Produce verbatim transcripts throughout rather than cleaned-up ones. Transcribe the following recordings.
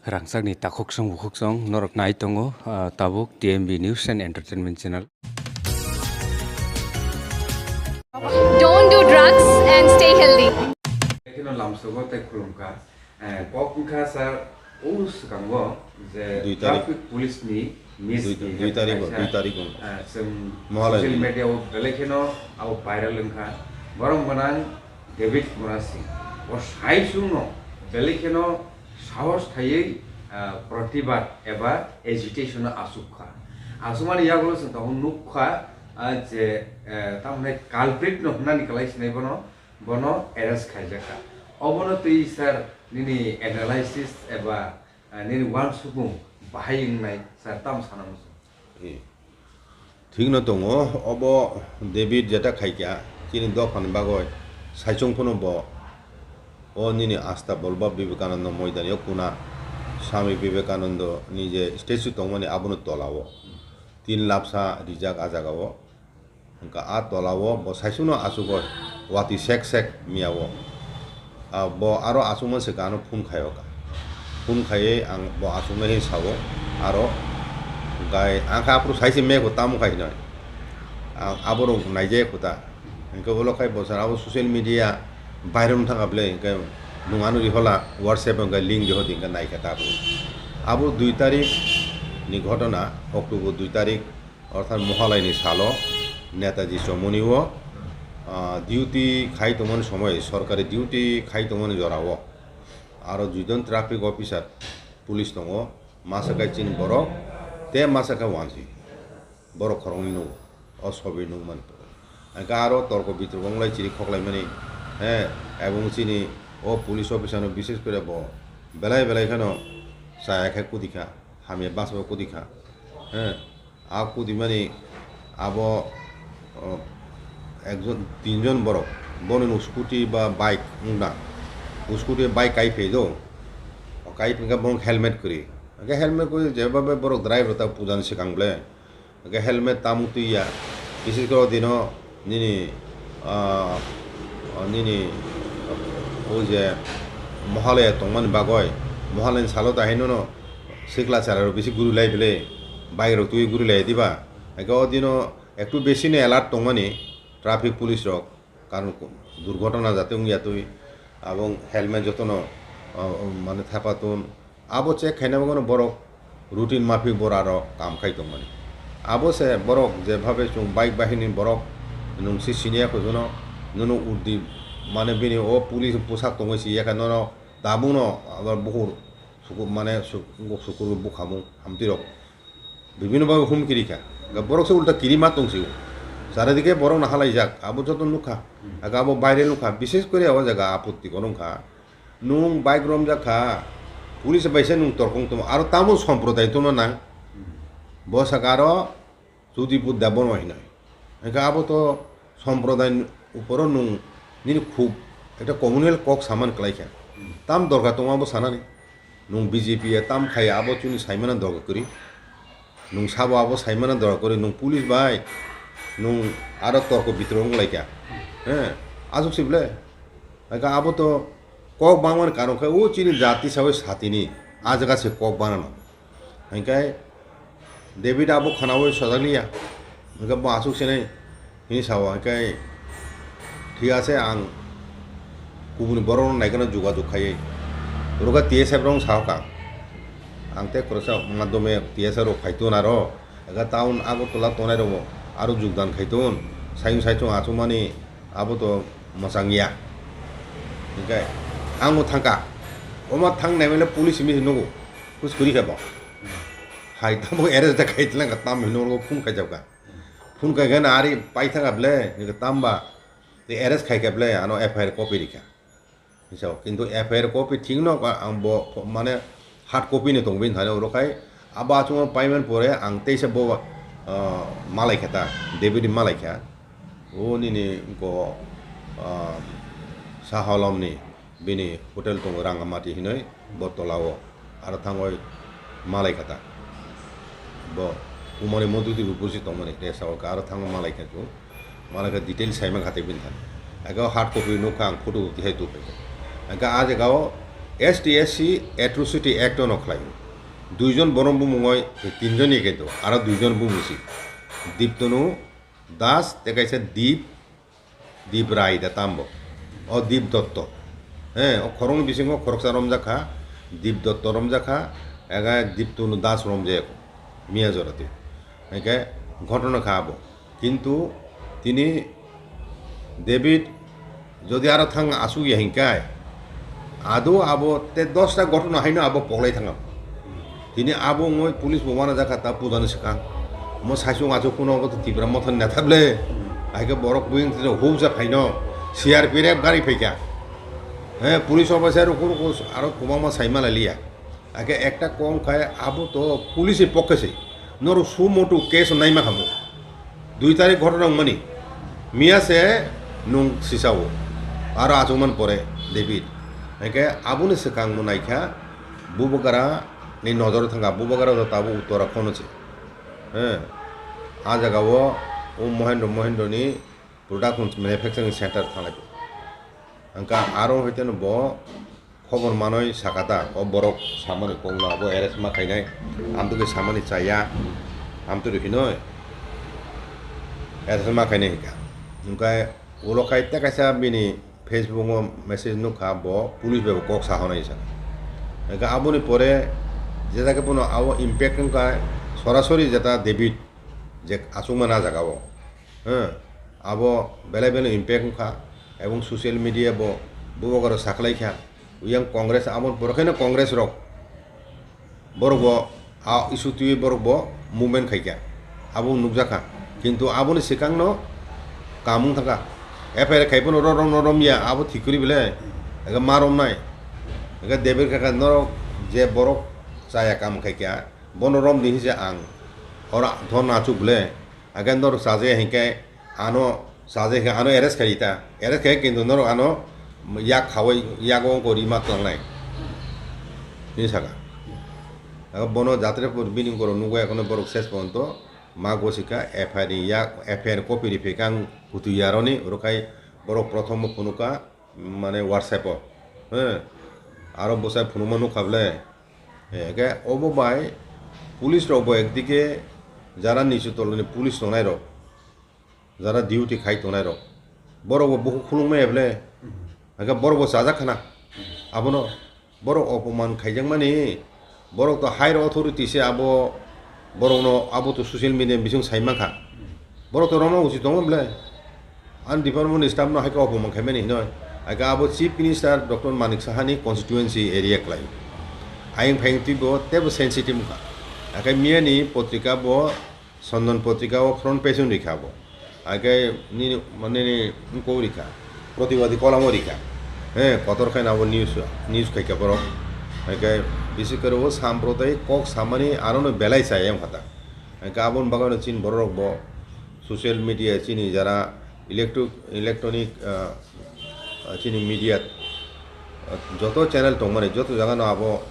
Rangchakni takhuksong bukhuksong norok nai tongo, ah, tabuk T M B News and Entertainment Channel. Don't do drugs and stay healthy. Kheno lamsogo tei khulumkha. Eh, kok wngkha sir, o swkango je Dui tarik. Traffic police ni miss Dui, behavior dui tarik, kaisa, dui tarik wng. Eh, chwng Mohalai social ni. Media o belai kheno abo viral wngkha. Borom gwnang David Murasing. Bo sai chwngno belai kheno sahos thaiwi, ah, protibad eba agitation no achukha. Achukmani yagulo chwng tabuk nukkha, ah, je, eh, tamoni culprit no hwnani kwlai sinai bono, bono arrest khaijakha. Obono twi sir nini analysis eba, ah, nini uansukmung bahai wngnai sir, tamo sana muchung? Eh. Thikno tongo, obo David jeta khaikha, chini dophani bagwi saichung phano bo o nini Asta Bolba Vivekananda Moidani o kuna Swami Vivekananda ni je statue tongmani abono tola o tin lapsa rijak a jaga o. Hwnkha a tola o bo saichungno achugwi watwi sek sek miya o. Ah, bo aro achukma se gano phone khai o kha. Phone khaiwi ang bo achuknai hinwi sao. Aro gai ang kha aphuru sai se mego tamo khai hinwi. Ang aborok naijak kho ta. Hwnkhe ulo khai bo sar abo social media viral wng thangkha bwle, hwnkhe nwng ano rihola WhatsApp hwnkhe link riho di hwnkhe naikha ta aphuru. Abo dui tarik ni ghotona, October dui tarik. Orthat Mohalaini salo Netaji Chomoni o, ah, duty khai tongmani somoi, sorkari duty khai tongmani jora o aro duijon traffic officer, police tongo, masa khe chini borok tei masa khe wansi borok khoroknwi nugo o sobi nukmani. Hwnkhe aro torko bitorko wnglai chiri khoklaimani, he, ebong chini o police officer no bishes kore bo belai belai kheno chaya khe kudi kha, hamya bachabo kudi kha, he. A kudimani abo, o, ekjon, tinjon borok, boni nuk scooty ba bike wngna, scooty bike kai phai do, o kai phai khe bo helmet kwrwi, hwnkhe helmet kwrwi jeba bai borok driver ta puja ni swkang ble, hwnkhe helmet tamo twi ya, bises khe o dino. Nini, ah, nini, o je Mohalaya tongmani bagwi, Mohalayani salo ta haino no sikla chara rok bisi guri lai bile, bike rok twi guri lai diba. Hwnkhe o dino ektu besi no alert tongmani traffic police rok, karon durghotona jate wngya twi, abo helmet jotono, ah, mane thapa tun. Abo check khaina bagwino borok routine maphi bora rok kam khai tongmani. Abo se borok je bhabe chwng bike bahini borok nwng si siniya kujuno, nono urdi mane bini o police bwsak tongwi si yakha nono tabukno abo bukur suku mane su-, sukur bukhamung hamtwi rok bibino bagwi humki rikha. Ga borok se ulta kirima tongsio. Charidike borok no halaijak abo joto nukha. Aga abo baire nukha, bises kore o jaga apotti kono wngkha. Nwng bike romjak kha, police bai se nwng torkong tongma, aro tamo somprodai tongna nang. Bo saka aro Judipur Debbarma hinoi. Hwnkhe abo to somprodai uporo nwng nini khub ekta communal kok saman kwlai kha. Tam dorkar tongo abo sanani? Nwng B J P ya tam khai abo chini saimano dorkar kwrwi. Nwng sabo abo saimano dorkar kwrwi, nwng police bai, nwng aro torko bitorko wng lai kha. He, aswk si ble? Hwnkhe abo to kok bangmani karon khe o chini jati sawi satini, a jaga se kok banano. Hwnkhe David abo khwnawi sojak liya. Hwnkhe bo aswk sinai hini sao, hwnkhe thik ase, ang kubuni borokno naikhe no jogajog khaiwi. Oro khe T S F rok sao kha. Ang tei kwrwsa madhyome T S F rok phai tong aro. Ega town Agartala tongnai rokbo aro jogdan khai ton, sayung saichung achukmani abo to mwchang ya. Hingke ang bo thangka, omo thang nai male police hinwi nugo, puskuri khe bo. Hai tamo arrest da khai tlang ka tam hinwi nugo phone khaijak ka. Phone khai khe na ari pai thang ka ble, hingke tamba tei arrest khai khe ble ano F I R copy rikha. Hinsa o, kintu F I R copy thik no ka, ang bo pho-, mane hard copy ni tong bini thani oro khai abo achungo payment pore ang teisa bo, ah, malai kha ta, David ni malai kha. O nini ko, ah, Saha Alam ni bini hotel tongo Rangamati hinoi bo tola o. Aro thangoi malai kha ta. Bo umani montri twi busi tongmani resa o ka aro thango malai kha tu. Malai kha detail sai man kha te bini thani. Aka hard copy nukha ang photo tihai tu phai. Aka a jaga o S T S C Atrocity Act-o no khlai. Duijon borok bumungoi tinjon ni kaitor, aro duijon bumung si. Diptanu Das, tei kaisa Dip, Dip Rai da tambo. O Dip Dotto. He, o khoroknwi bisingo khoroksa romjak kha, Dip Dotto romjak kha, ega Diptanu Das romjak, Miya Jorati. Hingke ghotona kha abo. Kintu tini David jodi aro thang asuk ya hingkai, ado abo te dosta ghotona haino abo poklai thangam. Tini abo wngwi police bo wana jakha ta pujani swkang. Mo saichung achuk kuno obo to Tipra Motha ni neta ble. Aike borok buing tini hubja phaino C R P F gari phaikha. He, police officer rukur rukur aro kwbangma saima laliya. Ake ekta kok khai abo to police ni pokhe se. Norok sumo to case naima khamu. Dui tarik ghotona wngmani. Miya se nung sisao. Aro achukman pore David. Ake aboni swkang no naikha Bubagra ni nojor thangkha. Bubagra to tabuk Uttarakhand se. He. A jaga o o Mohendro Mohendro ni production manufacturing center thanglai. Hingkha aro hoite no bo khobor manwi sakha ta, o borok samani kokno abo arrest ma khainai, amtwkhe samani chaya, amtwkhe hinoi arrest ma khainai hingkha. Hingkhe ulo khai tei kaisa bini Facebook o message nukha, bo police bai bo kok sahonai sa. Hingkhe aboni pore je jagao bono abo impact wngkha, sorasori jeta David je achukmani ah jagao. Heh, abo belai belai impact wngkha, ebong social media bo bubagra saklaikha, yang Congress aboni pore khe no Congress rok borok bo a issue twiwi borok bo movement khaikha, abo nukjakha, kintu aboni swkangno kamung thangkha, F I R khai phano ro rokno romya abo thik kwrwi belai, ega ma romnai, ega David kaka norok je borok chaya kam khaikha bono romdi hinse ang oro dhorna achuk belai. Ake norok chajakya hinkhe ano chajakya hinkhe ano arrest khai ta, arrest khai kintu norok ano yak khawi yago wngkha rima tlangnai hinwi saka. Abo bono Jatrepur bini borok nukgo ekhono borok ses porjonto ma gosika F I R ni yak F I R copy riphaikha ang kutu yaroni oro khai borok prothom phunukha mane WhatsApp o he aro bwsai phunukma nukha bwle. Hingke obo bai police rok bo ekdike jara nichu tolni police tongnai rok, jara duty khai tongnai rok, borok bo bukhuk khulung maya bwle, hingke borok bo chajak khana, abono borok opoman khaijakmani, borok to higher authority se abo borokno abo to social media bising sai mankha, borok to romna uchi tongo bwle. Ani department ni staff no hai khe opoman khaimani hinoi. Hai khe abo Chief Minister Doctor Manik Saha ni constituency area klai. Ayang phayang twi bo teibo sensitive wngkha. Hai khe miya ni potrika bo Sandan potrika o front page wng rikha bo. Hai khe nini, nini wngko rikha. Protibadi kolam o rikha. He, kotor khe abo news, news khai khe borok. Hai khe bisi kwrwi o samprodayik kok samani aro no belai chaya wngkha ta. Hai khe aboni bagwi no chini borok rok bo social media chini jara electro-, electronic, ah, ah, chini media, ah, joto channel tongmani joto jaga no abo,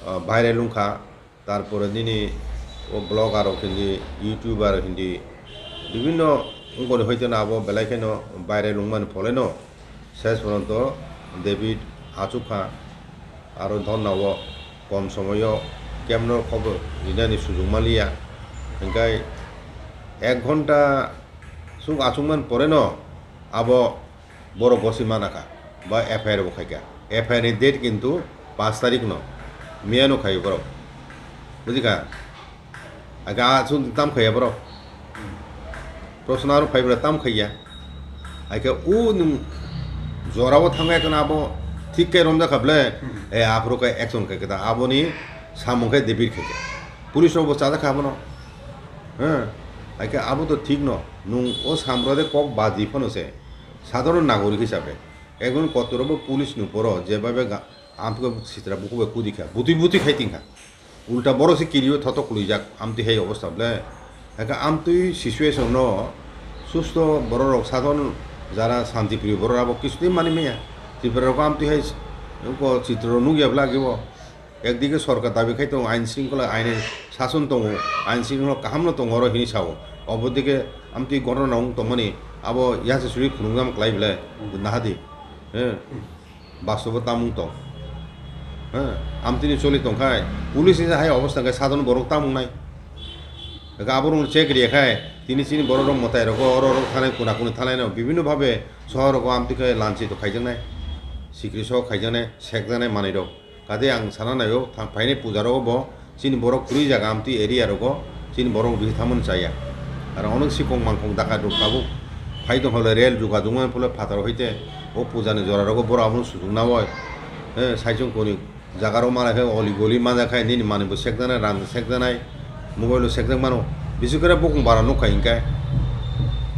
ah, viral wngkha, tarpore nini o blogger rok hindi, youtuber hindi, bibinno wngkoni hoite no abo belai kheno viral wngmani pholeno. Ses poronto David achukha, aro dhorna o kom somoyo kemno khobor rinani sujung manliya. Hingkai ek ghonta suk achukmani poreno abo borok gosi manakha, ba F I R bo khaikha. F I R ni date kintu panch tarik no, miyano khaio borok. Bujikha? Aga asuk tam khaiya borok. Proshno aro phai bwle tam khaiya. Haikhe o nwng jorao thangya kheno abo thik khe romjak kha bwle. Hmm. E aphuru khe action khai khe ta aboni samung khe David khai khe. Police rok bo chajak kha abono. He. Haikhe abo to thik no. Nwng o samro de kok baji phano se. Sadharon nagorik hisabe. Ekjon kotor bo police ni poro je bhabe ga-, amtwk sitra bukhuk bai kudi kha. Butwi butwi khai ting kha. Ulta borok se kirio thotok kwlwijak, amtwi hai obostha bwle. Hakhe amtwi situation no susto borok rok sadon jara shanti priyo borok abo kisu twi mani maya. Tripura rok amtwi hai ko chitro nukya bwle age bo. Ekdike sorkar dabi khai tongo, ain shringkhola, ain sason tongo, ain shringkhola kaham no tongo oro hinwi sao. Obo dike amtwi ghotona wng tongmani abo yasa suri khulungjama kwlai bwle, nahadi. He. Bastobo tamung tong. Hwnkhe amtwini choli tongkhai, police ni hai obostha khe sadon borok tamung nai. Hwnkhe aborokno check riya khai, tini chini borok rok mwtai rogo oro oro thanai kuna kuni thanai no bibhinno bhabe sohor rogo amtwi khe lanchito khaijaknai, sikri so khaijaknai, sekjaknai manwi rok. Kade ang sana naio, thang phainai puja rogo bo chini borok kwrwi jaga amtwi area rogo chini borok bihi thamani chaya. Aro onek sikong mangkong daka rok tabuk phai tongkha le rel juga jungmani phule phataro hoite o puja ni jora rogo borok abono sujung nawoi. He, saichung koni jaga rok mana khe oli goli manja khai nini manwi bo sekjaknai, rang sekjaknai, mobile bo sekjak mano. Bisi kore bokong bara nukha hinkhe.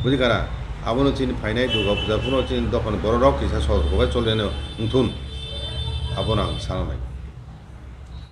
Buji kana? Abono chini phainai Durga puja phuru chini dophani borok rok kisa sohor rogo bai choli nai wngthun. Abono ang sana nai.